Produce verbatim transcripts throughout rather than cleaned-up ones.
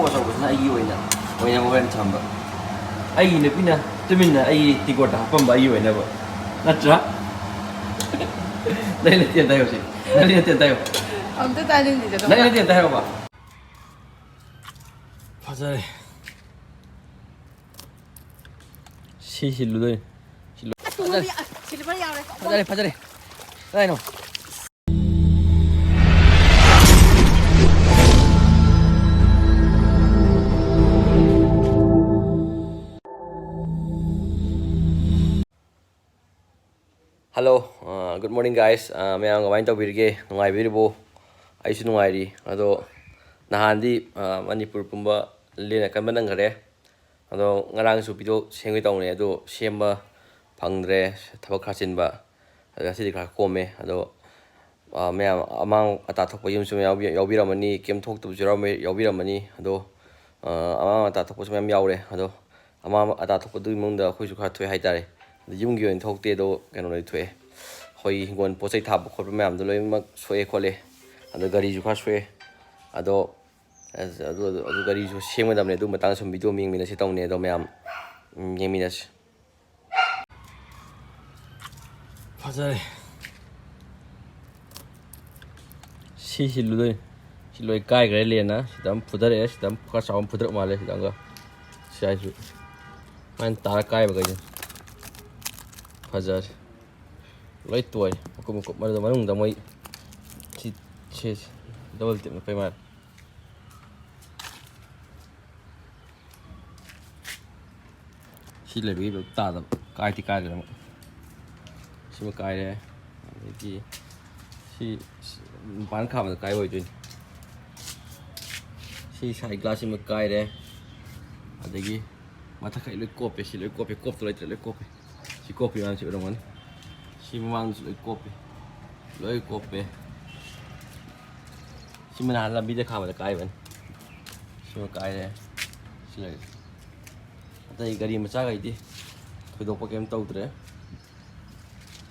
ꯑꯆꯧꯕꯁꯤꯅ ꯑꯩꯒꯤ ꯑꯣꯏꯅ ꯑꯣꯏꯅꯕ ꯍꯣꯔꯦꯟ ꯊꯝꯕ꯫ ꯑꯩꯒꯤ ꯅꯨꯄꯤꯅ ꯇꯨꯃꯤꯟꯅ ꯑꯩꯒꯤ ꯇꯤꯒꯣꯔꯗ ꯍꯥꯞꯄꯝꯕ ꯑꯩꯒꯤ ꯑꯣꯏꯅꯕ꯫ ꯅꯠꯇ꯭ꯔꯥ? ꯅꯪ ꯅꯠꯇꯦ ꯑꯝꯇ ꯍꯥꯏꯌꯣ ꯁꯤ꯫ ꯅꯪ ꯅꯠꯇꯦ ꯑꯝꯇ ꯍꯥꯏꯌꯣ꯫ ꯑꯝꯇ ꯇꯥꯅꯤꯡꯗꯦꯗ꯫ ꯅꯪ ꯅꯠꯇꯦ ꯑꯝꯇ ꯍꯥꯏꯌꯣꯕ꯫ ꯐꯖꯔꯦ꯫ ꯁꯤ ꯁꯤꯜꯂꯨꯗꯣꯏꯅꯤ꯫ ꯁꯤꯜꯂꯨ-, ꯑꯁ, ꯐꯖꯔꯦ꯫ ꯁꯤꯜꯚꯔ ꯌꯥꯎꯔꯦ꯫ ꯐꯖꯔꯦ, ꯐꯖꯔꯦ꯫ ꯀꯗꯥꯏꯅꯣ? Hello, uh, good morning guys. Uh, ꯃꯌꯥꯝ ꯀꯃꯥꯏꯅ ꯇꯧꯕꯤꯔꯤꯒꯦ? ꯅꯨꯡꯉꯥꯏꯕꯤꯔꯤꯕꯣ? ꯑꯩꯁꯨ ꯅꯨꯡꯉꯥꯏꯔꯤ꯫ ꯑꯗꯣ ꯅꯍꯥꯟꯗꯤ, uh, ꯃꯅꯤꯄꯨꯔ ꯄꯨꯝꯕ ꯂꯦꯟ ꯑꯀꯟꯕ ꯅꯪꯈꯔꯦ꯫ ꯑꯗꯣ ꯉꯔꯥꯡꯁꯨ video ꯁꯦꯝꯒꯦ ꯇꯧꯕꯅꯦ, ꯑꯗꯣ ꯁꯦꯝꯕ ꯐꯪꯗ꯭ꯔꯦ, ꯊꯕꯛ ꯈꯔ ꯆꯤꯟꯕ꯫ ꯑꯗꯣ ꯉꯁꯤꯗꯤ ꯈꯔ ꯀꯣꯝꯃꯦ꯫ ꯑꯗꯣ, ꯑ, ꯃꯌꯥꯝ ꯑꯃꯥꯡ ꯑꯇꯥ ꯊꯣꯛꯄ ꯌꯨꯝꯁꯨ ꯃꯌꯥꯝ ꯌꯥꯎꯕꯤ-, ꯌꯥꯎꯕꯤꯔꯝꯃꯅꯤ, ꯀꯩꯝ ꯊꯣꯛꯇꯕꯁꯨ ꯌꯥꯎꯔꯝꯃ-, ꯌꯥꯎꯕꯤꯔꯝꯃꯅꯤ꯫ ꯑꯗꯣ, ꯑ, ꯑꯃꯥꯡ ꯑꯇꯥ ꯊꯣꯛꯄꯁꯨ ꯃꯌꯥꯝ ꯌꯥꯎꯔꯦ꯫ ꯑꯗꯣ ꯑꯃꯥꯡ ꯑꯇꯥ ꯊꯣꯛꯄꯗꯨꯒꯤ ꯃꯅꯨꯡꯗ ꯑꯩꯈꯣꯏꯁꯨ ꯈꯔ ꯊꯣꯛꯑꯦ ꯍꯥꯏꯇꯥꯔꯦ꯫ ꯑꯗꯣ ꯌꯨꯝꯒꯤ ꯑꯣꯏꯅ ꯊꯣꯛꯇꯦ, ꯑꯗꯣ ꯀꯩꯅꯣꯗꯤ ꯊꯣꯛꯑꯦ, ꯑꯩꯈꯣꯏꯒꯤ ꯍꯤꯡꯒꯣꯜ ꯄꯣꯠ ꯆꯩ ꯊꯥꯕ ꯈꯣꯠꯄ ꯃꯌꯥꯝꯗꯣ ꯂꯣꯏꯅꯃꯛ ꯁꯣꯛꯑꯦ ꯈꯣꯠꯂꯦ꯫ ꯑꯗꯣ ꯒꯥꯔꯤꯁꯨ ꯈꯔ ꯁꯣꯛꯑꯦ꯫ ꯑꯗꯣ ꯑꯁ, ꯑꯗꯨ, ꯑꯗꯨ, ꯑꯗꯨ ꯒꯥꯔꯤꯁꯨ ꯁꯦꯝꯒꯗꯕꯅꯦ, ꯑꯗꯨ ꯃꯇꯥꯡꯗ ꯁꯨꯝ video ꯌꯦꯡꯃꯤꯟꯅꯁꯤ ꯇꯧꯅꯦ꯫ ꯑꯗꯣ ꯃꯌꯥꯝ, ꯎꯝ, ꯌꯦꯡꯃꯤꯟꯅꯁꯤ꯫ ꯐꯖꯔꯦ꯫ ꯁꯤ ꯁꯤꯜꯂꯨꯗꯣꯏꯅꯤ꯫ ꯁꯤ ꯂꯣꯏ ꯀꯥꯏꯈ꯭ꯔꯦ ꯂꯦꯟꯅ꯫ ꯁꯤꯗ ꯑꯃ ꯐꯨꯊꯔꯛꯑꯦ, ꯁꯤꯗ ꯑꯃ ꯈꯔ ꯆꯥꯎꯕ ꯑꯃ ꯐꯨꯊꯔꯛ ꯃꯥꯜꯂꯦ, ꯁꯤꯗ ꯑꯃꯒ꯫ ꯁꯤ ꯍꯥꯏꯁꯨ ꯁꯨꯃꯥꯏꯅ ꯇꯥꯔ ꯀꯥꯏꯕꯈꯩꯁꯦ꯫ ꯐꯖꯔꯦ꯫ ꯂꯣꯏ ꯇꯣꯏ꯫ ꯃꯀꯨꯞ ꯃꯀꯨꯞ ꯃꯅꯨꯡꯗ, ꯃꯅꯨꯡꯗ ꯃꯣꯏ ꯁꯤ, ꯁꯤ, double tap ꯅꯞꯄꯩ ꯃꯥꯜꯂꯦ꯫ ꯁꯤ ꯂꯩꯕꯒꯤ ꯄꯨꯂꯞ ꯇꯥꯗꯕ꯫ ꯀꯥꯏꯗꯤ ꯀꯥꯏꯈ꯭ꯔꯦ ꯑꯃꯨꯛ꯫ ꯁꯤꯃ ꯀꯥꯏꯔꯦ꯫ ꯑꯗꯒꯤ ꯁꯤ, ꯁꯤ ꯃꯄꯥꯟ ꯈꯥꯕꯗ ꯀꯥꯏꯕ ꯑꯣꯏꯗꯣꯏꯅꯤ꯫ ꯁꯤ side glass ꯁꯤꯃ ꯀꯥꯏꯔꯦ꯫ ꯑꯗꯒꯤ ꯃꯊꯛꯈꯩ ꯂꯣꯏ ꯀꯣꯞꯄꯦ꯫ ꯁꯤ ꯂꯣꯏ ꯀꯣꯞꯄꯦ꯫ ꯀꯣꯞꯇ ꯂꯩꯇ꯭ꯔꯦ꯫ ꯂꯣꯏ ꯀꯣꯞꯄꯦ꯫ ꯁꯤ ꯀꯣꯞꯄꯤ ꯃꯌꯥꯝꯁꯤ ꯑꯣꯏꯔꯝꯒꯅꯤ꯫ ꯁꯤ ꯃꯃꯥꯡꯗꯁꯨ ꯂꯣꯏ ꯀꯣꯞꯄꯦ꯫ ꯂꯣꯏ ꯀꯣꯞꯄꯦ꯫ ꯁꯤꯃ ꯅꯍꯥꯟ ꯂꯝꯕꯤꯗ ꯈꯥꯕꯗ ꯀꯥꯏꯕꯅꯤ꯫ ꯁꯤꯃ ꯀꯥꯏꯔꯦ꯫ ꯁꯤ ꯂꯩꯔꯦ꯫ ꯑꯇꯩ ꯒꯥꯔꯤ ꯃꯆꯥꯈꯩꯗꯤ ꯊꯣꯏꯗꯣꯛꯄ ꯀꯩꯝ ꯇꯧꯗ꯭ꯔꯦ꯫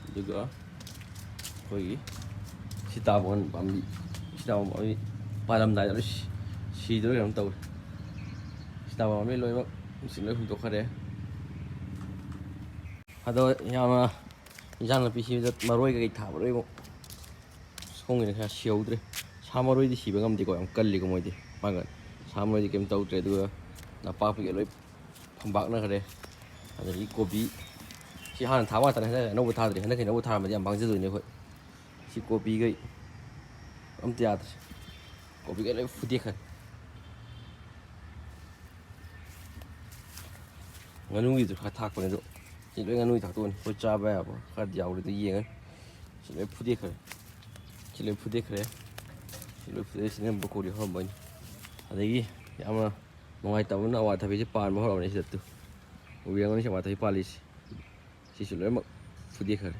ꯑꯗꯨꯒ ꯑꯩꯈꯣꯏꯒꯤ ꯁꯤꯇꯥꯕꯣꯟ ꯄꯥꯝꯕꯤ, ꯁꯤꯇꯥꯕꯣꯟ ꯄꯥꯝꯕꯤ ꯄꯥꯜꯂꯝꯗꯥꯏꯗ ꯂꯣꯏ ꯁꯤ-, ꯁꯤꯗꯣꯏ ꯀꯩꯅꯣꯝ ꯇꯧꯔꯦ꯫ ꯇꯥꯕ ꯃꯤ ꯂꯣꯏꯅꯃꯛ ꯃꯁꯤ ꯂꯣꯏ ꯍꯨꯟꯗꯣꯛꯈ꯭ꯔꯦ꯫ ꯑꯗꯣ ꯌꯥꯝꯅ ꯏꯟꯖꯥꯡ ꯅꯥꯄꯤꯁꯤꯗ ꯃꯔꯣꯏ ꯀꯩꯀꯩ ꯊꯥꯕ ꯂꯣꯏꯅꯃꯛ ꯁꯣꯝꯒꯤꯅ ꯈꯔ ꯁꯤꯍꯧꯗ꯭ꯔꯦ꯫ ꯁꯥ ꯃꯔꯣꯏꯗꯤ ꯁꯤꯕ ꯉꯝꯗꯦꯀꯣ, ꯌꯥꯝ ꯀꯜꯂꯤꯀꯣ ꯃꯣꯏꯗꯤ꯫ ꯃꯥꯒ ꯁꯥ ꯃꯔꯣꯏꯗꯤ ꯀꯩꯝ ꯇꯧꯗ꯭ꯔꯦ꯫ ꯑꯗꯨꯒ ꯅꯄꯥꯛꯄꯤꯒ ꯂꯣꯏ ꯐꯝꯕꯥꯛꯅꯈ꯭ꯔꯦ꯫ ꯑꯗꯒꯤ ꯀꯣꯕꯤ, ꯁꯤ ꯍꯥꯟꯅ ꯊꯥꯕ ꯉꯥꯛꯇꯅꯦ, ꯍꯟꯗꯛ ꯑꯅꯧꯕ ꯊꯥꯗ꯭ꯔꯤ꯫ ꯍꯟꯗꯛꯀꯤ ꯑꯅꯧꯕ ꯊꯥꯔꯝꯃꯗꯤ ꯌꯥꯝ ꯃꯥꯡꯖꯗꯣꯏꯅꯦ ꯑꯩꯈꯣꯏ꯫ ꯁꯤ ꯀꯣꯕꯤꯈꯩ ꯑꯝꯇ ꯌꯥꯗ꯭ꯔꯦ꯫ ꯀꯣꯕꯤꯈꯩ ꯂꯣꯏ ꯐꯨꯗꯦꯛꯈ꯭ꯔꯦ꯫ ꯉꯥꯅꯨꯒꯤꯗꯨ ꯈꯔ ꯊꯥꯛꯄꯅꯦ ꯑꯗꯣ, ꯁꯤ ꯂꯣꯏ ꯉꯥꯅꯨꯒꯤ ꯊꯥꯛꯇꯣꯛꯑꯅꯤ꯫ ꯑꯩꯈꯣꯏ ꯆꯥꯕ ꯌꯥꯕ ꯈꯔꯗꯤ ꯌꯥꯎꯔꯦ, ꯑꯗꯨ ꯌꯦꯡꯉꯅꯤ꯫ ꯁꯤ ꯂꯣꯏ ꯐꯨꯗꯦꯛꯈ꯭ꯔꯦ꯫ ꯁꯤ ꯂꯣꯏ ꯐꯨꯗꯦꯛꯈ꯭ꯔꯦ꯫ ꯁꯤ ꯂꯣꯏ ꯐꯨꯗꯦꯛꯈ꯭ꯔꯦ꯫ ꯁꯤꯅ ꯕ꯭ꯔꯣꯀꯣꯂꯤ ꯍꯧꯔꯝꯕꯩꯅꯤ꯫ ꯑꯗꯒꯤ ꯌꯥꯝꯅ ꯅꯨꯡꯉꯥꯏꯇꯕꯅ ꯑꯋꯥꯊꯕꯤꯁꯦ ꯄꯥꯟꯕ ꯍꯧꯔꯕꯅꯤ ꯁꯤꯗ꯫ ꯇꯨ, ꯎꯕ ꯌꯦꯡꯉꯨꯅꯦ, ꯁꯤ ꯑꯋꯥꯊꯕꯤ ꯄꯥꯜꯂꯤꯁꯦ꯫ ꯁꯤꯁꯨ ꯂꯣꯏꯅꯃꯛ ꯐꯨꯗꯦꯛꯈ꯭ꯔꯦ꯫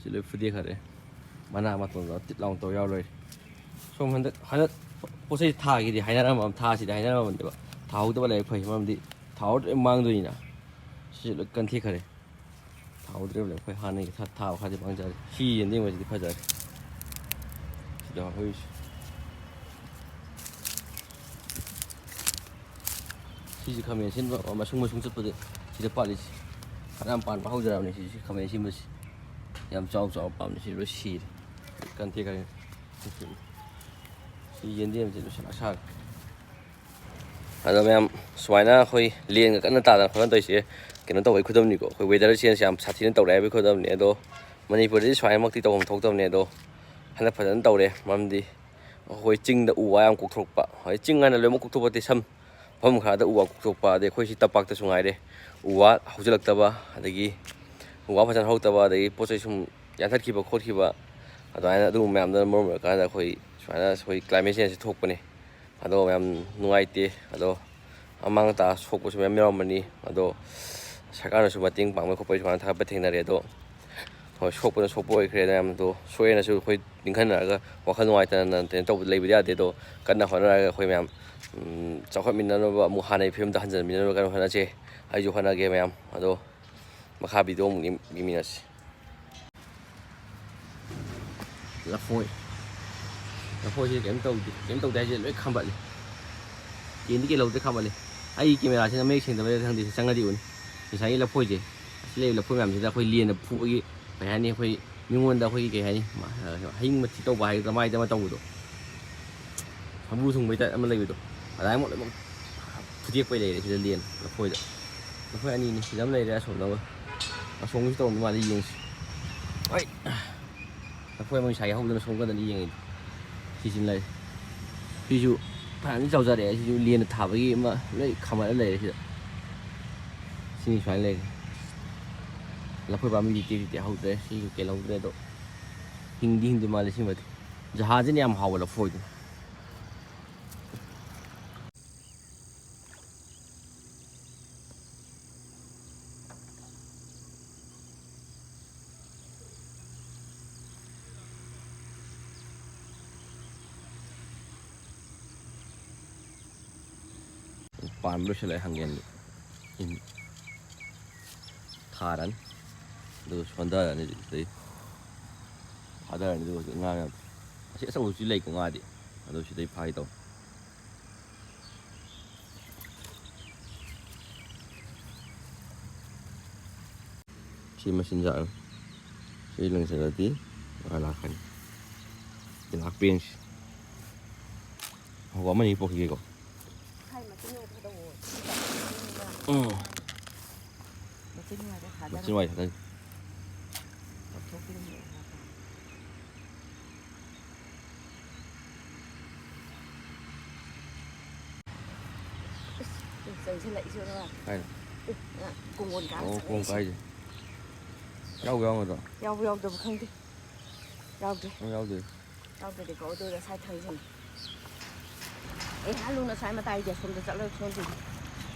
ꯁꯤ ꯂꯣꯏ ꯐꯨꯗꯦꯛꯈ꯭ꯔꯦ꯫ ꯃꯅꯥ ꯃꯇꯣꯟꯗꯣ ꯇꯤꯠ ꯂꯥꯎꯅ ꯇꯧ ꯌꯥꯎ ꯂꯣꯏꯔꯦ꯫ ꯁꯣꯝ ꯍꯟꯗꯛ, ꯍꯟꯗꯛ ꯄꯣꯠ ꯆꯩ ꯊꯥꯒꯦꯗꯤ ꯍꯥꯏꯅꯔꯝꯃ-, ꯊꯥꯁꯤꯗꯤ ꯍꯥꯏꯅꯔꯝꯃꯕꯅꯦꯕ꯫ ꯊꯥꯍꯧꯗꯕ ꯂꯥꯏꯔꯤꯛ ꯐꯩ, ꯃꯔꯝꯗꯤ ꯊꯥꯍꯧꯗ꯭ꯔꯗꯤ ꯃꯥꯡꯗꯣꯏꯅꯤꯅ꯫ ꯁꯤꯁꯨ ꯂꯣꯏ ꯀꯟꯊꯦꯛꯈ꯭ꯔꯦ꯫ ꯊꯥꯍꯧꯗ꯭ꯔꯦꯕ ꯂꯥꯏꯔꯤꯛ ꯐꯩ꯫ ꯍꯥꯟꯅꯒꯤ ꯊꯥ-, ꯊꯥꯕ ꯈꯔꯗꯤ ꯃꯥꯡꯖꯔꯦ꯫ ꯁꯤ ꯌꯦꯟꯗꯦꯝ ꯑꯣꯏꯁꯤꯗꯤ ꯐꯖꯔꯦ꯫ ꯁꯤꯗ ꯍꯧꯔꯤꯁꯦ꯫ ꯁꯤꯁꯦ ꯈꯥꯃꯦꯟ ꯑꯁꯤꯟꯕ ꯃꯁꯨꯡ ꯃꯁꯨꯡ ꯆꯠꯄꯗ ꯁꯤꯗ ꯄꯥꯜꯂꯤꯁꯦ꯫ ꯐꯅꯌꯥꯝ ꯄꯥꯟꯕ ꯍꯧꯖꯔꯕꯅꯤ ꯁꯤꯁꯦ, ꯈꯥꯃꯦꯟ ꯑꯁꯤꯟꯕꯁꯦ꯫ ꯌꯥꯝ ꯆꯥꯎ ꯆꯥꯎ ꯄꯥꯟꯕꯅꯤ꯫ ꯁꯤ ꯂꯣꯏ ꯁꯤꯔꯦ꯫ ꯀꯟꯊꯦꯛꯈ꯭ꯔꯦ꯫ ꯁꯤ ꯌꯦꯟꯗꯦꯝꯁꯦ ꯂꯣꯏꯁꯤꯜꯂꯛ ꯁꯥꯔꯦ꯫ ꯑꯗꯣ ꯃꯌꯥꯝ, ꯁꯨꯃꯥꯏꯅ ꯑꯩꯈꯣꯏ ꯂꯦꯟꯒ ꯀꯟꯅ ꯇꯥꯗꯅ ꯈꯣꯠꯇꯅ ꯇꯧꯔꯤꯁꯦ ꯀꯩꯅꯣ ꯇꯧꯕꯩ ꯈꯨꯗꯝꯅꯤꯀꯣ꯫ ꯑꯩꯈꯣꯏ weather change ꯌꯥꯝ ꯁꯥꯊꯤꯅ ꯇꯧꯔꯦ ꯍꯥꯏꯕꯒꯤ ꯈꯨꯗꯝꯅꯤ꯫ ꯑꯗꯣ ꯃꯅꯤꯄꯨꯔꯗꯗꯤ ꯁꯨꯃꯥꯏꯅꯃꯛꯇꯤ ꯇꯧꯐꯝ ꯊꯣꯛꯇꯕꯅꯤ꯫ ꯑꯗꯣ ꯍꯟꯗꯛ ꯐꯖꯅ ꯇꯧꯔꯦ꯫ ꯃꯔꯝꯗꯤ ꯑꯩꯈꯣꯏ ꯆꯤꯡꯗ ꯎ ꯋꯥ ꯌꯥꯝ ꯀꯣꯛꯊꯣꯔꯛꯄ, ꯍꯣꯏ, ꯆꯤꯡ ꯍꯥꯏꯅ ꯂꯣꯏꯅꯃꯛ ꯀꯣꯛꯊꯣꯛꯄ ꯅꯠꯇꯦ, ꯁꯝ ꯃꯐꯝ ꯈꯔꯗ ꯎ ꯋꯥ ꯀꯣꯛꯊꯣꯛꯄ, ꯑꯗꯩ ꯑꯩꯈꯣꯏ ꯁꯤ ꯇꯝꯄꯥꯛꯇꯁꯨ ꯉꯥꯏꯔꯦ, ꯎ ꯋꯥ ꯍꯧꯖꯤꯜꯂꯛꯇꯕ, ꯑꯗꯒꯤ ꯎ ꯋꯥ ꯐꯖꯅ ꯍꯧꯔꯛꯇꯕ, ꯑꯗꯒꯤ ꯄꯣꯠ ꯆꯩ ꯁꯨꯝ ꯌꯥꯟꯊꯠꯈꯤꯕ ꯈꯣꯠꯈꯤꯕ, ꯑꯗꯨꯃꯥꯏꯅ ꯑꯗꯨꯒꯨꯝꯕ ꯃꯌꯥꯝꯗꯨꯅ ꯃꯔꯝ ꯑꯣꯏꯔꯀꯥꯟꯗ ꯑꯩꯈꯣꯏ ꯁꯨꯃꯥꯏꯅ ꯑꯩꯈꯣꯏ climate change ꯁꯦ ꯊꯣꯛꯄꯅꯦ꯫ ꯑꯗꯣ ꯃꯌꯥꯝ ꯅꯨꯡꯉꯥꯏꯇꯦ꯫ ꯑꯗꯣ ꯑꯃꯥꯡ ꯑꯇꯥ ꯁꯣꯛꯄꯁꯨ ꯃꯌꯥꯝ ꯌꯥꯎꯔꯝꯃꯅꯤ꯫ ꯑꯗꯣ ꯁꯔꯀꯥꯔꯅꯁꯨ ꯃꯇꯦꯡ ꯄꯥꯡꯕ ꯈꯣꯠꯄꯒꯤ ꯁꯨꯃꯥꯏꯅ ꯊꯥꯒꯠꯄ ꯊꯦꯡꯅꯔꯦ꯫ ꯑꯗꯣ ꯍꯣꯏ, ꯁꯣꯛꯄꯅ ꯁꯣꯛꯄ ꯑꯣꯏꯈ꯭ꯔꯦ꯫ ꯃꯌꯥꯝꯗꯣ ꯁꯣꯛꯑꯦꯅꯁꯨ ꯑꯩꯈꯣꯏ ꯅꯤꯡꯍꯟꯅꯔꯒ ꯋꯥꯈꯜ ꯅꯨꯡꯉꯥꯏꯇꯅ ꯀꯩꯅꯣ ꯇꯧꯕ ꯂꯩꯕꯗꯤ ꯌꯥꯗꯦ꯫ ꯑꯗꯣ ꯀꯟꯅ ꯍꯣꯠꯅꯔꯒ ꯑꯩꯈꯣꯏ ꯃꯌꯥꯝ, ꯎꯝ, ꯆꯥꯎꯈꯠꯃꯤꯟꯅꯅꯕ, ꯑꯃꯨꯛ ꯍꯥꯟꯅꯒꯤ ꯐꯤꯕꯝꯗ ꯍꯟꯖꯤꯟꯃꯤꯟꯅꯅꯕ ꯀꯟꯅ ꯍꯣꯠꯅꯁꯦ꯫ ꯑꯩꯁꯨ ꯍꯣꯠꯅꯒꯦ ꯃꯌꯥꯝ꯫ ꯑꯗꯣ ꯃꯈꯥ video ꯑꯃꯨꯛ ꯌꯦꯡ-, ꯌꯦꯡꯃꯤꯟꯅꯁꯤ꯫ ꯂꯐꯣꯏ꯫ ꯂꯐꯣꯏꯁꯦ ꯀꯩꯝ ꯇꯧꯗꯦ꯫ ꯀꯩꯝ ꯇꯧꯗꯦ ꯍꯥꯏꯁꯦ ꯂꯣꯏ ꯈꯝꯕꯠꯂꯤ꯫ ꯀꯦꯟꯗꯤ ꯀꯦꯜꯍꯧꯗ꯭ꯔꯦ, ꯈꯥꯝꯃꯠꯂꯦ꯫ ꯑꯩꯒꯤ ꯀꯦꯃꯦꯔꯥꯁꯤꯅ ꯃꯌꯦꯛ ꯁꯦꯡꯗꯕꯩꯔꯥ ꯈꯪꯗꯦ, ꯁꯤ ꯆꯪꯉꯗꯤ ꯎꯅꯤ꯫ ꯉꯁꯥꯏꯒꯤ ꯂꯐꯣꯏꯁꯦ, ꯑꯁꯤ ꯂꯩꯔꯤꯕ ꯂꯐꯣꯏ ꯃꯌꯥꯝꯁꯤꯗ ꯑꯩꯈꯣꯏ ꯂꯦꯟꯅ ꯐꯨꯕꯒꯤ, ꯀꯩ ꯍꯥꯏꯅꯤ, ꯑꯩꯈꯣꯏ ꯃꯤꯉꯣꯟꯗ ꯑꯩꯈꯣꯏꯒꯤ, ꯀꯩ ꯍꯥꯏꯅꯤ, ꯃ-, ꯍꯌꯤꯡ ꯃꯊꯤ ꯇꯧꯕ ꯍꯥꯏꯒꯗ꯭ꯔꯥ, ꯃꯥꯏꯗ ꯑꯃ ꯇꯧꯕꯗꯣ, ꯁꯝꯕ꯭ꯔꯨ ꯊꯨꯡꯕꯩ ꯇꯥꯏꯞ ꯑꯃ ꯂꯩꯕꯗꯣ, ꯑꯗꯨꯃꯥꯏꯅ ꯑꯃꯨꯛ ꯂꯣꯏꯅꯃꯛ ꯐꯨꯇꯦꯛꯄꯩ ꯂꯩꯔꯦ ꯁꯤꯗ ꯂꯦꯟ ꯂꯐꯣꯏꯗ꯫ ꯂꯐꯣꯏ ꯑꯅꯤꯅꯤ ꯁꯤꯗ ꯑꯃ ꯂꯩꯔꯦ, ꯑꯁꯣꯝꯗ ꯑꯃ꯫ ꯑꯁꯣꯝꯒꯤꯁꯨ ꯇꯧꯔꯝꯗꯧ ꯃꯥꯜꯂꯦ, ꯌꯦꯡꯁꯤ꯫ ꯍꯣꯏ꯫ ꯂꯐꯣꯏ ꯑꯃ ꯉꯁꯥꯏꯒꯤ ꯍꯧꯕꯗꯨꯅ ꯁꯣꯝ ꯀꯟꯗꯅ ꯌꯦꯡꯉꯤꯗꯣ꯫ ꯁꯤꯁꯤꯅ ꯂꯩꯔꯦ꯫ ꯁꯤꯁꯨ ꯐꯅꯌꯥꯝꯗꯤ ꯆꯥꯎꯖꯔꯛꯑꯦ꯫ ꯁꯤꯁꯨ ꯂꯦꯟꯅ ꯊꯥꯕꯒꯤ ꯑꯃ ꯂꯣꯏ ꯈꯥꯝꯒꯠꯂ ꯂꯩꯔꯦ ꯁꯤꯗ꯫ ꯁꯤꯅꯤ ꯁꯨꯃꯥꯏꯅ ꯂꯩꯔꯦ꯫ ꯂꯐꯣꯏ ꯄꯥꯝꯕꯤꯗꯤ ꯇꯦꯛꯇꯤ ꯇꯦꯛꯍꯧꯗ꯭ꯔꯦ꯫ ꯁꯤꯁꯨ ꯀꯦꯜꯍꯧꯗ꯭ꯔꯦ ꯑꯗꯣ꯫ ꯍꯤꯡꯗꯤ ꯍꯤꯡꯗꯣꯏ ꯃꯥꯜꯂꯦ ꯁꯤꯃꯗꯤ꯫ ꯖꯍꯥꯁꯤꯅ ꯌꯥꯝ ꯍꯥꯎꯕ ꯂꯐꯣꯏꯗꯣ꯫ ꯄꯥꯟꯕ ꯂꯣꯏꯁꯤꯜꯂꯛꯑꯦ ꯍꯪꯒꯦꯟꯗꯤ꯫ ꯎꯝ꯫ ꯊꯥꯔꯅꯤ꯫ ꯑꯗꯨꯒ ꯁꯣꯟꯊꯔꯅꯤ ꯍꯧꯖꯤꯛ ꯁꯤꯗꯩ꯫ ꯊꯥꯗꯔꯅꯤ ꯑꯗꯨꯒ ꯍꯧꯖꯤꯛ ꯉꯥ ꯃꯌꯥꯝ꯫ ꯑꯁꯤ ꯑꯆꯧꯕꯁꯤ ꯂꯩꯀꯣ ꯉꯥꯗꯤ꯫ ꯑꯗꯨ ꯁꯤꯗꯩ ꯐꯥꯒꯦ ꯇꯧ꯫ ꯁꯤ ꯃꯆꯤꯟꯖꯥꯛꯅꯤ꯫ ꯁꯤ ꯂꯪꯁꯤꯜꯂꯗꯤ ꯉꯥ ꯂꯥꯛꯀꯅꯤ꯫ ꯁꯤ ꯂꯥꯛꯄ ꯌꯦꯡꯁꯤ꯫ ꯍꯧꯕ ꯑꯃꯅꯤ ꯄꯣꯛꯈꯤꯒꯦꯀꯣ꯫ ꯎꯝ꯫ ꯃꯆꯤꯟ ꯋꯥꯏ ꯊꯥꯗꯒꯦ꯫ ꯂꯧꯊꯣꯛꯄꯤꯔꯝꯃꯣ꯫ ꯏꯁ, ꯆꯪꯁꯤꯜꯂꯛꯏꯁꯦ ꯌꯦꯡꯉꯣ꯫ ꯀꯥꯏꯗ? ꯑꯦ, ꯉꯥ ꯀꯣꯡꯒꯣꯟ ꯀꯥꯔ ꯑꯣ, ꯀꯣꯡ ꯆꯪꯉꯛꯏꯁꯦ꯫ ꯀꯥꯏꯁꯦ꯫ ꯌꯥꯎꯕ ꯌꯥꯎꯒꯗ꯭ꯔꯣ? ꯌꯥꯎꯕ ꯌꯥꯎꯗꯕ ꯈꯪꯗꯦ꯫ ꯌꯥꯎꯗ꯭ꯔꯦ꯫ ꯅꯪ ꯌꯥꯎꯗꯣꯏ? ꯌꯥꯎꯗ꯭ꯔꯗꯤ ꯀꯛꯑꯣ, ꯑꯗꯨꯒ ꯁ꯭ꯋꯥꯏ ꯊꯥꯡꯖꯤꯡ꯫ ꯑꯦ, ꯍꯥꯂꯨꯅ ꯁ꯭ꯋꯥꯏ ꯃꯇꯥꯏꯗꯤ ꯑꯁꯣꯝꯗ ꯆꯠꯂꯒ ꯁꯣꯝꯗꯗꯤ꯫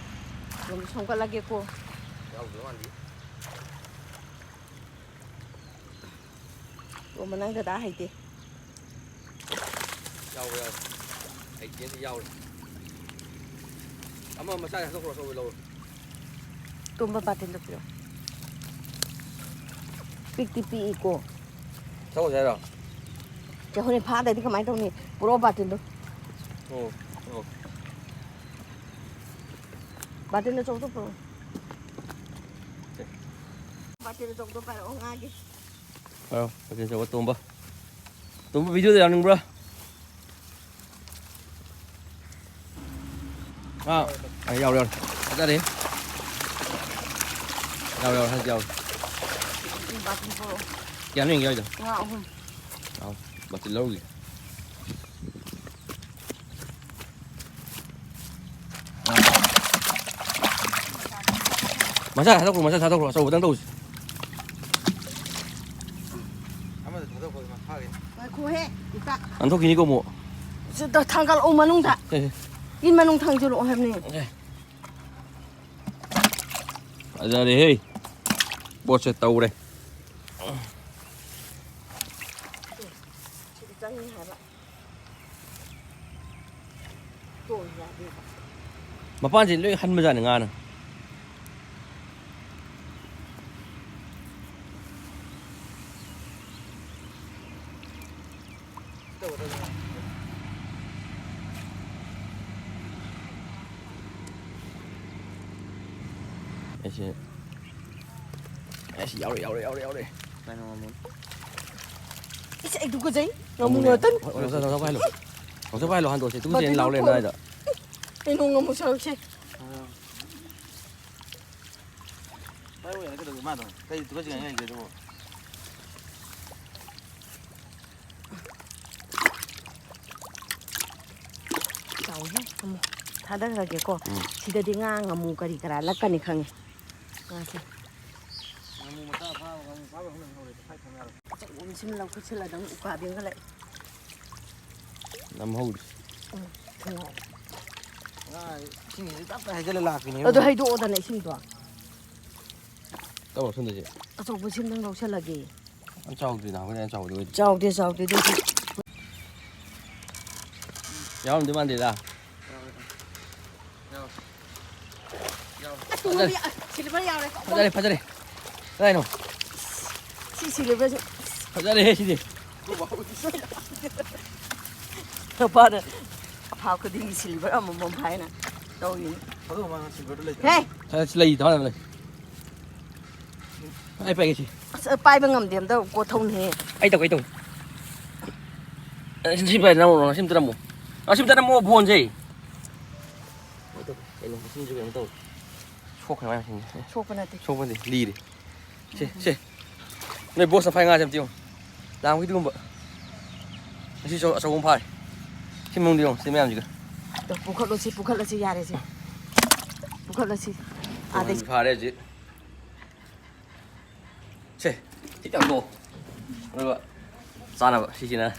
ꯑꯁꯣꯝꯗ ꯁꯣꯝꯒꯠꯂꯒꯦꯀꯣ꯫ ꯌꯥꯎꯗꯣꯏ ꯃꯥꯟꯗꯦ꯫ ꯑꯣ, ꯃꯅꯪ ꯗꯗꯥ ꯍꯩꯇꯦ꯫ ꯌꯥꯎꯔꯦ, ꯌꯥꯎꯔꯦ꯫ ꯍꯩꯇꯦ, ꯌꯥꯎꯔꯦ꯫ ꯑꯃ ꯃꯆꯥ ꯍꯟꯗꯣꯛꯈ꯭ꯔꯣ, ꯑꯆꯧꯕ ꯂꯧꯔꯣ꯫ ꯇꯣꯝꯕ ꯕꯥꯇꯤꯟꯗꯣ ꯄꯤꯔꯛꯑꯣ꯫ ꯄꯤꯛꯇꯤ ꯄꯤꯛꯏꯀꯣ꯫ ꯆꯠꯈ꯭ꯔꯁꯦ ꯍꯥꯏꯔꯣ? ꯆꯦ, ꯍꯣꯔꯦꯟ ꯐꯥꯗ꯭ꯔꯗꯤ ꯀꯃꯥꯏꯅ ꯇꯧꯅꯤ? ꯄꯨꯔꯛꯑꯣ ꯕꯥꯇꯤꯟꯗꯣ꯫ ꯑꯣ, ꯑꯣ꯫ ꯕꯥꯇꯤꯟ ꯑꯆꯧꯕꯗꯣ ꯄꯨꯔꯛꯑꯣ꯫ ꯕꯥꯇꯤꯟ ꯑꯆꯧꯕꯗꯣ ꯄꯥꯏꯔꯛꯑꯣ, ꯉꯥꯒꯤ꯫ ꯄꯥꯏꯔꯣ, ꯕꯥꯇꯤꯟ ꯑꯆꯧꯕ ꯇꯣꯝꯕ꯫ ꯇꯣꯝꯕ, ꯚꯤꯗꯤꯑꯣꯗ ꯌꯥꯎꯅꯤꯡꯕ꯭ꯔꯥ? ꯑꯥ, ꯑꯥ, ꯌꯥꯎꯔꯦ, ꯌꯥꯎꯔꯦ꯫ ꯐꯖꯔꯦ꯫ ꯌꯥꯎꯔꯦ, ꯌꯥꯎꯔꯦ, ꯍꯟꯗꯛ ꯌꯥꯎꯔꯦ꯫ ꯕꯥꯇꯤꯟ ꯄꯨꯔꯛꯑꯣ꯫ ꯀꯌꯥꯅꯣ ꯌꯦꯡꯒꯦ ꯍꯥꯏꯗꯣ? ꯉꯥ ꯑꯍꯨꯝ꯫ ꯑꯥꯎ, ꯕꯥꯇꯤꯟ ꯂꯧꯔꯨꯒꯦ꯫ ꯃꯆꯥ ꯊꯥꯗꯣꯛꯈ꯭ꯔꯣ, ꯃꯆꯥ ꯊꯥꯗꯣꯛꯈ꯭ꯔꯣ, ꯑꯆꯧꯕꯗꯪ ꯇꯧꯁꯤ꯫ ꯑꯃꯗ ꯊꯥꯗꯣꯛꯈ꯭ꯔꯣ, ꯏꯃꯥ, ꯐꯥꯒꯦ꯫ ꯉꯥꯏꯈꯣꯍꯦ, ꯏꯇꯥ꯫ ꯅꯥꯟꯊꯣꯛꯈꯤꯅꯤꯀꯣ ꯑꯃꯨꯛ꯫ ꯁꯤꯗ ꯊꯥꯡꯒꯠꯂꯛꯑꯣ ꯃꯅꯨꯡꯗ꯫ ꯑꯦ꯫ ꯏꯟ ꯃꯅꯨꯡ ꯊꯥꯡꯖꯜꯂꯛꯑꯣ ꯍꯥꯏꯕꯅꯦ꯫ ꯑꯦ꯫ ꯐꯖꯔꯦꯍꯦ꯫ ꯄꯣꯠꯁꯦ ꯇꯧꯔꯦ꯫ ꯁꯤꯗ ꯆꯪꯉꯤ ꯍꯥꯏꯕ꯫ ꯃꯄꯥꯟꯁꯦ ꯂꯣꯏ ꯍꯟꯕꯖꯥꯠꯅꯤ ꯉꯥꯅ꯫ ꯑꯩꯁꯦ ꯑꯁ, ꯌꯥꯎꯔꯦ, ꯌꯥꯎꯔꯦ, ꯌꯥꯎꯔꯦ, ꯌꯥꯎꯔꯦ꯫ ꯀꯩꯅꯣ ꯉꯥꯃꯨ? ꯏꯁ, ꯑꯩ ꯇꯨꯀꯠꯆꯩ꯫ ꯉꯥꯃꯨ ꯉꯥꯃꯨꯅꯦ꯫ ꯉꯥꯛꯇꯪ꯫ ꯍꯣꯏ, ꯍꯣꯏ, ꯍꯣꯏ, ꯍꯣꯏ, ꯍꯣꯏ, ꯍꯣꯏ꯫ ꯂꯧꯊꯣꯛ ꯄꯥꯏꯍꯜꯂꯣ, ꯍꯟꯗꯣꯛꯁꯦ꯫ ꯇꯨꯀꯠꯆꯩꯅ ꯂꯥꯎ ꯂꯩꯔꯦ ꯅꯥꯏꯗ꯫ ꯀꯩꯅꯣ ꯉꯥꯃꯨ ꯁꯔꯨꯛꯁꯦ? ꯄꯥꯏꯔꯛꯑꯣ ꯌꯥꯔꯦ, ꯀꯩꯗꯧꯒꯦ ꯃꯥꯗꯣ? ꯀꯩ ꯇꯨꯀꯠꯆꯅꯤꯡꯉꯥꯏ ꯂꯩꯒꯦ ꯑꯗꯨꯕꯨ? ꯆꯥꯎꯋꯤꯍꯦ, ꯉꯥꯃꯨ꯫ ꯊꯥꯗꯈ꯭ꯔꯒꯦꯀꯣ꯫ ꯎꯝ꯫ ꯁꯤꯗꯗꯤ ꯉꯥ, ꯉꯥꯃꯨ ꯀꯔꯤ ꯀꯔꯥ ꯂꯛꯀꯅꯤ ꯈꯪꯉꯦ꯫ ꯉꯥꯁꯦ꯫ ꯉꯥꯃꯨ ꯃꯆꯥ ꯐꯥꯕ, ꯉꯥꯃꯨ ꯐꯥꯕ ꯈꯪꯗꯕ ꯍꯧꯔꯦ꯫ ꯄꯣꯊꯥꯏ ꯊꯝ ꯌꯥꯔꯣꯏ꯫ ꯑꯆꯧꯕ ꯑꯃ ꯁꯤꯅ ꯂꯧꯈꯠꯁꯤꯜꯂꯗꯧꯅꯤ, ꯎꯀꯥꯕꯤ ꯑꯃꯒ ꯂꯩ꯫ ꯅꯝꯍꯧꯗ꯭ꯔꯦ꯫ ꯎꯝ, ꯊꯨꯡꯉꯥꯎ꯫ ꯉꯥ ꯏꯁꯤꯡꯁꯤꯗ ꯇꯞ ꯇꯥꯏ ꯍꯩꯖꯤꯜꯂ ꯂꯥꯛꯄꯤꯅꯦ꯫ ꯑꯗꯨ ꯍꯩꯗꯣꯛꯑꯣꯗꯅ ꯏꯁꯤꯡꯗꯣ꯫ ꯇꯧꯔꯣ ꯁꯣꯝꯗꯁꯦ꯫ ꯑꯆꯧꯕ ꯁꯤꯝꯗꯪ ꯂꯧꯁꯤꯜꯂꯒꯦ꯫ ꯌꯥꯝ ꯆꯥꯎꯗ꯭ꯔꯤ ꯅꯍꯥꯟꯈꯩ ꯌꯥꯝ ꯆꯥꯎꯕꯗꯤ ꯑꯣꯏꯗ꯭ꯔꯤ꯫ ꯆꯥꯎꯗꯦ, ꯆꯥꯎꯗꯦ, ꯑꯗꯨꯗꯤ꯫ ꯌꯥꯎꯔꯝꯗꯣꯏ ꯃꯥꯟꯗꯦꯗ꯫ ꯌꯥꯎꯔꯦ, ꯌꯥꯎꯔꯦ꯫ ꯌꯥꯎꯔꯦ꯫ ꯑꯁ, ꯇꯨꯡꯍꯟꯕꯤ, ꯑ, ꯁꯤꯜꯚꯔ ꯌꯥꯎꯔꯦ꯫ ꯐꯖꯔꯦ, ꯐꯖꯔꯦ꯫ ꯀꯗꯥꯏꯅꯣ? ꯁꯤ ꯁꯤꯜꯚꯔꯁꯦ꯫ ꯐꯖꯔꯦꯍꯦ ꯁꯤꯗꯤ꯫ ꯅꯨꯄꯥꯅ ꯑꯐꯥ ꯈꯨꯗꯤꯡꯒꯤ ꯁꯤꯜꯚꯔ ꯑꯃꯃꯝ ꯍꯥꯏꯅ ꯇꯧꯔꯤꯅꯤ꯫ ꯍꯦ! ꯁꯤ ꯂꯩ, ꯊꯝꯃꯣ, ꯊꯝꯃꯣ, ꯂꯩ꯫ ꯑꯩ ꯄꯥꯏꯒꯦ ꯁꯤ꯫ ꯑꯁ, ꯄꯥꯏꯕ ꯉꯝꯗꯦ, ꯑꯝꯇ ꯀꯣꯠꯊꯧꯅꯦꯍꯦ꯫ ꯑꯩ ꯇꯧꯒꯦ, ꯑꯩ ꯇꯧꯒꯦ꯫ ꯑꯦ, ꯁꯤ, ꯁꯤ ꯄꯥꯏ, ꯅꯝꯃꯣ, ꯁꯤ ꯑꯝꯇ ꯅꯝꯃꯣ꯫ ꯑ, ꯁꯤ ꯑꯝꯇ ꯅꯝꯃꯣ, ꯐꯣꯟꯁꯦ꯫ ꯑꯩ ꯇꯧꯒꯦ, ꯀꯩꯅꯣ, ꯃꯁꯤꯡꯁꯨ ꯀꯩꯅꯣ ꯇꯧꯔꯦ꯫ ꯁꯣꯛꯈ꯭ꯔꯦ ꯃꯥꯏ ꯃꯁꯤꯡꯁꯦ꯫ ꯁꯣꯛꯄ ꯅꯠꯇꯦ꯫ ꯁꯣꯛꯄ ꯅꯠꯇꯦ, ꯂꯤꯔꯦ꯫ ꯁꯦ, ꯁꯦ꯫ ꯅꯣꯏ ꯕꯣꯁꯅ ꯐꯥꯏ ꯉꯥꯁꯦ ꯑꯝꯇ ꯌꯦꯡꯉꯨ꯫ ꯂꯥꯡꯕꯒꯤꯗꯨꯒꯨꯝꯕ꯫ ꯉꯁꯤꯁꯨ ꯑꯆꯧꯕ ꯑꯃ ꯐꯥꯔꯦ꯫ ꯁꯤ ꯃꯅꯨꯡꯗ ꯌꯦꯡꯉꯨ, ꯁꯤ ꯃꯌꯥꯝꯁꯤꯒ꯫ ꯇꯣ, ꯄꯨꯈꯠꯂꯣ, ꯁꯤ ꯄꯨꯈꯠꯂꯁꯤ, ꯌꯥꯔꯦ, ꯁꯤ꯫ ꯄꯨꯈꯠꯂꯁꯤ꯫ ꯑꯥꯗꯩ꯫ ꯐꯥꯔꯦ ꯍꯧꯖꯤꯛ꯫ ꯁꯦ, ꯁꯤ ꯇꯧꯊꯣꯛꯑꯣ꯫ ꯑꯗꯨꯒ ꯆꯥꯅꯕ ꯁꯤꯁꯤꯅ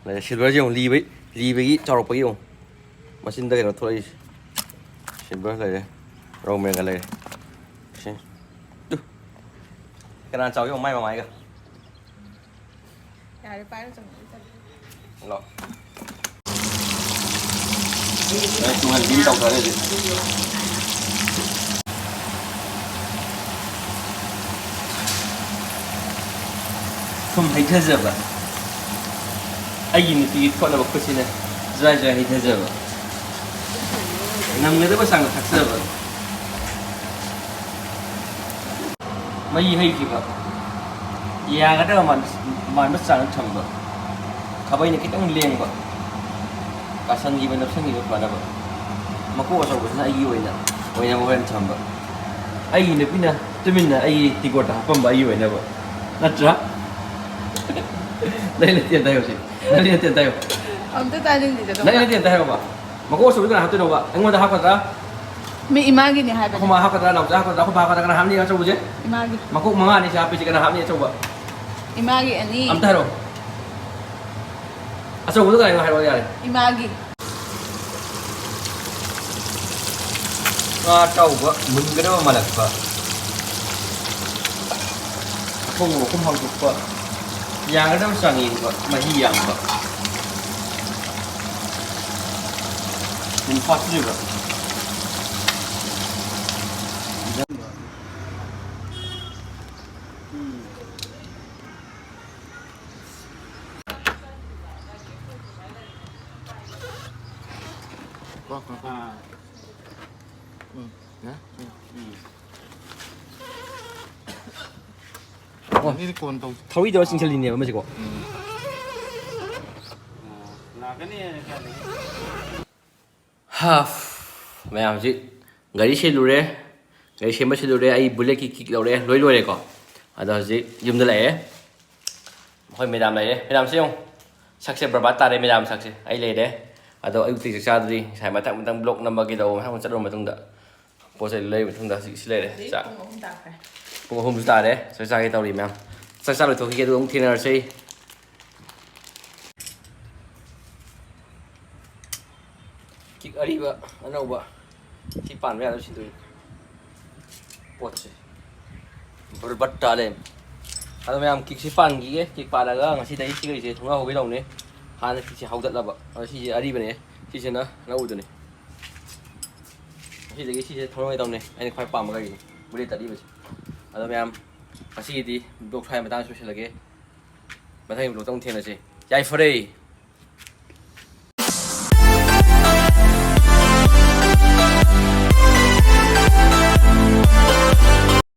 ꯂꯩꯔꯦ꯫ ꯁꯤꯜꯚꯔꯁꯦ ꯌꯦꯡꯉꯨ, ꯂꯤꯕꯩ, ꯂꯤꯕꯒꯤ ꯆꯥꯎꯔꯛꯄꯒꯤ ꯌꯦꯡꯉꯨ꯫ ꯃꯆꯤꯟꯗ ꯀꯩꯅꯣ ꯊꯣꯛꯂꯛꯏꯁꯦ꯫ ꯁꯤꯜꯚꯔ ꯂꯩꯔꯦ, ꯔꯧ ꯃꯦꯔꯒ ꯂꯩꯔꯦ꯫ ꯁꯤ꯫ ꯇꯨ꯫ ꯀꯅꯥ ꯆꯥꯎꯒꯦ ꯌꯦꯡꯉꯨ, ꯃꯥꯏ ꯃꯃꯥꯏꯒ꯫ ꯌꯥꯔꯦ, ꯄꯥꯏꯔꯣ, ꯆꯪꯉꯛꯑꯣ, ꯆꯪꯉꯛꯑꯣ꯫ ꯂꯥꯛꯑꯣ꯫ ꯑꯦ, ꯇꯨꯡꯍꯟꯕꯤ ꯇꯧꯊꯔꯦ ꯍꯧꯖꯤꯛ꯫ ꯁꯨꯝ ꯍꯩꯊꯖꯕ꯫ ꯑꯩꯒꯤ ꯅꯨꯄꯤꯒꯤ ꯊꯣꯠꯂꯕ ꯈꯨꯠꯁꯤꯅ ꯖ꯭ꯋꯥꯏ ꯖ꯭ꯋꯥꯏ ꯍꯩꯊꯖꯕ꯫ ꯉꯝꯒꯗꯕ ꯆꯥꯡꯗ ꯊꯛꯆꯕ꯫ ꯃꯍꯤ ꯍꯩꯈꯤꯕ꯫ ꯌꯥꯒꯗꯕ ꯃꯥꯟ-, ꯃꯥꯟꯕ ꯆꯥꯡꯗ ꯊꯝꯕ꯫ ꯈꯥꯕꯩꯅ ꯈꯤꯇꯪ ꯂꯦꯡꯕ꯫ ꯀꯥꯁꯟꯈꯤꯕ, ꯅꯞꯁꯟꯈꯤꯕ ꯐꯅꯕ꯫ ꯃꯀꯣꯛ ꯑꯆꯧꯕꯁꯤꯅ ꯑꯩꯒꯤ ꯑꯣꯏꯅ, ꯑꯣꯏꯅꯕ ꯍꯣꯔꯦꯟ ꯊꯝꯕ꯫ ꯑꯩꯒꯤ ꯅꯨꯄꯤꯅ ꯇꯨꯃꯤꯟꯅ ꯑꯩꯒꯤ ꯇꯤꯡꯀꯣꯠꯇ ꯍꯥꯞꯄꯝꯕ ꯑꯩꯒꯤ ꯑꯣꯏꯅꯕ꯫ ꯅꯠꯇ꯭ꯔꯥ? ꯅꯪ ꯅꯠꯇꯦ ꯑꯝꯇ ꯍꯥꯏꯌꯣ ꯁꯤ꯫ ꯅꯪ ꯅꯠꯇꯦ ꯑꯝꯇ ꯍꯥꯏꯌꯣ꯫ ꯑꯝꯇ ꯇꯥꯅꯤꯡꯗꯦꯗ, ꯅꯪ ꯅꯠꯇꯦ ꯑꯝꯇ ꯍꯥꯏꯌꯣꯕ꯫ ꯃꯀꯣꯛ ꯑꯆꯧꯕꯗꯨ ꯀꯅꯥ ꯍꯥꯞꯇꯣꯏꯅꯣꯕ? ꯑꯩꯉꯣꯟꯗ ꯍꯥꯞꯀꯗ꯭ꯔꯥ? ꯃꯤ ꯏꯃꯥꯒꯤꯅꯦ ꯍꯥꯏꯕꯅꯦ꯫ ꯑꯩꯈꯣꯏ ꯃꯥ ꯍꯥꯞꯀꯗ꯭ꯔꯥ? ꯅꯥꯎꯆꯥ ꯍꯥꯞꯀꯗ꯭ꯔꯥ? ꯑꯩꯈꯣꯏ ꯕꯥ ꯍꯥꯞꯀꯗ꯭ꯔꯥ? ꯀꯅꯥ ꯍꯥꯞꯅꯤ ꯑꯆꯧꯕꯁꯦ? ꯏꯃꯥꯒꯤ꯫ ꯃꯀꯣꯛ ꯃꯉꯥꯅꯤ ꯁꯤ ꯍꯥꯞꯄꯤꯁꯦ, ꯀꯅꯥ ꯍꯥꯞꯅꯤ ꯑꯆꯧꯕ? ꯏꯃꯥꯒꯤ ꯑꯅꯤ꯫ ꯑꯝꯇ ꯍꯥꯏꯔꯛꯑꯣ꯫ ꯑꯆꯧꯕꯗꯣ ꯀꯅꯥꯅꯣ ꯍꯥꯏꯔꯛꯑꯣ ꯌꯥꯔꯦ꯫ ꯏꯃꯥꯒꯤ꯫ ꯉꯥ ꯑꯇꯥꯎꯕ ꯃꯨꯟꯒꯗꯕ ꯃꯥꯜꯂꯛꯄ꯫ ꯑꯊꯣꯡꯕ ꯃꯈꯨꯝ ꯍꯥꯡꯗꯣꯛꯄ꯫ ꯌꯥꯒꯗꯕ ꯆꯥꯡ ꯌꯦꯡꯕ꯫ ꯃꯍꯤ ꯌꯥꯝꯕ꯫ ꯃꯨꯟꯐꯥꯠꯇ꯭ꯔꯤꯕ꯫ ꯀꯣ, ꯀꯣ, ꯀꯣ꯫ ꯑꯥ꯫ ꯎꯝ꯫ ꯌꯥ? ꯎꯝ꯫ ꯑꯣ꯫ ꯑꯅꯤꯗꯤ ꯀꯣꯟ ꯇꯧꯁꯤ꯫ ꯊꯧꯔꯤꯗꯧꯔ ꯆꯤꯡꯁꯤꯜꯂꯤꯅꯦꯕ ꯃꯁꯤꯀꯣ꯫ ꯎꯝ꯫ ꯍꯥ, ꯃꯌꯥꯝ ꯍꯧꯖꯤꯛ ꯒꯥꯔꯤ ꯁꯤꯜꯂꯨꯔꯦ, ꯒꯥꯔꯤ ꯁꯦꯝꯕ ꯁꯤꯜꯂꯨꯔꯦ, ꯑꯩ bullet-ꯀꯤ kick ꯂꯧꯔꯦ, ꯂꯣꯏ ꯂꯣꯏꯔꯦꯀꯣ꯫ ꯑꯗꯣ ꯍꯧꯖꯤꯛ ꯌꯨꯝꯗ ꯂꯥꯛꯑꯦ꯫ ꯑꯩꯈꯣꯏ madam ꯂꯩꯔꯦ꯫ Madam-ꯁꯦ ꯌꯦꯡꯉꯨ꯫ ꯁꯛꯁꯦ ꯕꯔꯕꯥꯠ ꯇꯥꯔꯦ madam ꯁꯛꯁꯦ꯫ ꯑꯩ ꯂꯩꯔꯦ꯫ ꯑꯗꯣ ꯑꯌꯨꯛꯇꯒꯤ ꯆꯥꯛ ꯆꯥꯗ꯭ꯔꯤ꯫ ꯉꯁꯥꯏ ꯃꯊꯪ ꯃꯊꯪ vlog ꯅꯝꯃꯒꯦ ꯇꯧꯕ ꯃꯊꯪ ꯆꯠꯂꯨꯔ ꯃꯇꯨꯡꯗ ꯄꯣꯠ ꯆꯩ ꯂꯩꯔ ꯃꯇꯨꯡꯗ ꯍꯧꯖꯤꯛ ꯁꯤ ꯂꯩꯔꯦ꯫ ꯍꯧꯖꯤꯛ ꯆꯥꯛ꯫ ꯄꯨꯡ ꯑꯍꯨꯝ ꯇꯥꯈ꯭ꯔꯦ꯫ ꯄꯨꯡ ꯑꯍꯨꯝꯁꯨ ꯇꯥꯔꯦ꯫ ꯆꯥꯛ ꯆꯥꯒꯦ ꯇꯧꯔꯤ ꯃꯌꯥꯝ꯫ ꯆꯥꯛ ꯆꯥ ꯂꯣꯏꯊꯣꯛꯈꯤꯒꯦ ꯑꯗꯨꯒ ꯑꯃꯨꯛ ꯊꯦꯡꯅꯔꯁꯤ꯫ Kick ꯑꯔꯤꯕ ꯑꯅꯧꯕ ꯁꯤ ꯄꯥꯟꯕ ꯌꯥꯗꯕ ꯁꯤꯟꯗꯣꯛꯏ꯫ ꯄꯣꯠꯁꯦ ꯕꯔꯕꯠ ꯇꯥ ꯂꯩꯔꯝꯃꯦ꯫ ꯑꯗꯣ ꯃꯌꯥꯝ kick-ꯁꯤ ꯄꯥꯟꯈꯤꯒꯦ꯫ Kick ꯄꯥꯜꯂꯒ ꯉꯁꯤꯗꯒꯤ ꯁꯤꯒꯩꯁꯦ ꯊꯨꯡꯅ ꯍꯧꯒꯦ ꯇꯧꯅꯤ꯫ ꯍꯥꯟꯅ kick-ꯁꯦ ꯍꯧꯗꯠꯂꯕ꯫ ꯑꯗꯣ ꯁꯤꯁꯦ ꯑꯔꯤꯕꯅꯦ꯫ ꯁꯤꯁꯤꯅ ꯑꯅꯧꯕꯗꯨꯅꯤ꯫ ꯉꯁꯤꯗꯒꯤ ꯁꯤꯁꯦ ꯊꯧꯅꯉꯥꯏ ꯇꯧꯅꯤ꯫ ꯑꯩꯅ ꯈ꯭ꯋꯥꯏ ꯄꯥꯝꯕ ꯒꯥꯔꯤꯅꯤ꯫ Bullet ꯑꯔꯤꯕꯁꯦ꯫ ꯑꯗꯣ ꯃꯌꯥꯝ ꯉꯁꯤꯒꯤꯗꯤ vlog ꯁ꯭ꯋꯥꯏ ꯃꯇꯥꯡꯗ ꯂꯣꯏꯁꯤꯜꯂꯒꯦ꯫ ꯃꯊꯪꯒꯤ vlog-ꯇ ꯑꯃꯨꯛ ꯊꯦꯡꯅꯁꯤ꯫ ꯌꯥꯏꯐꯔꯦ꯫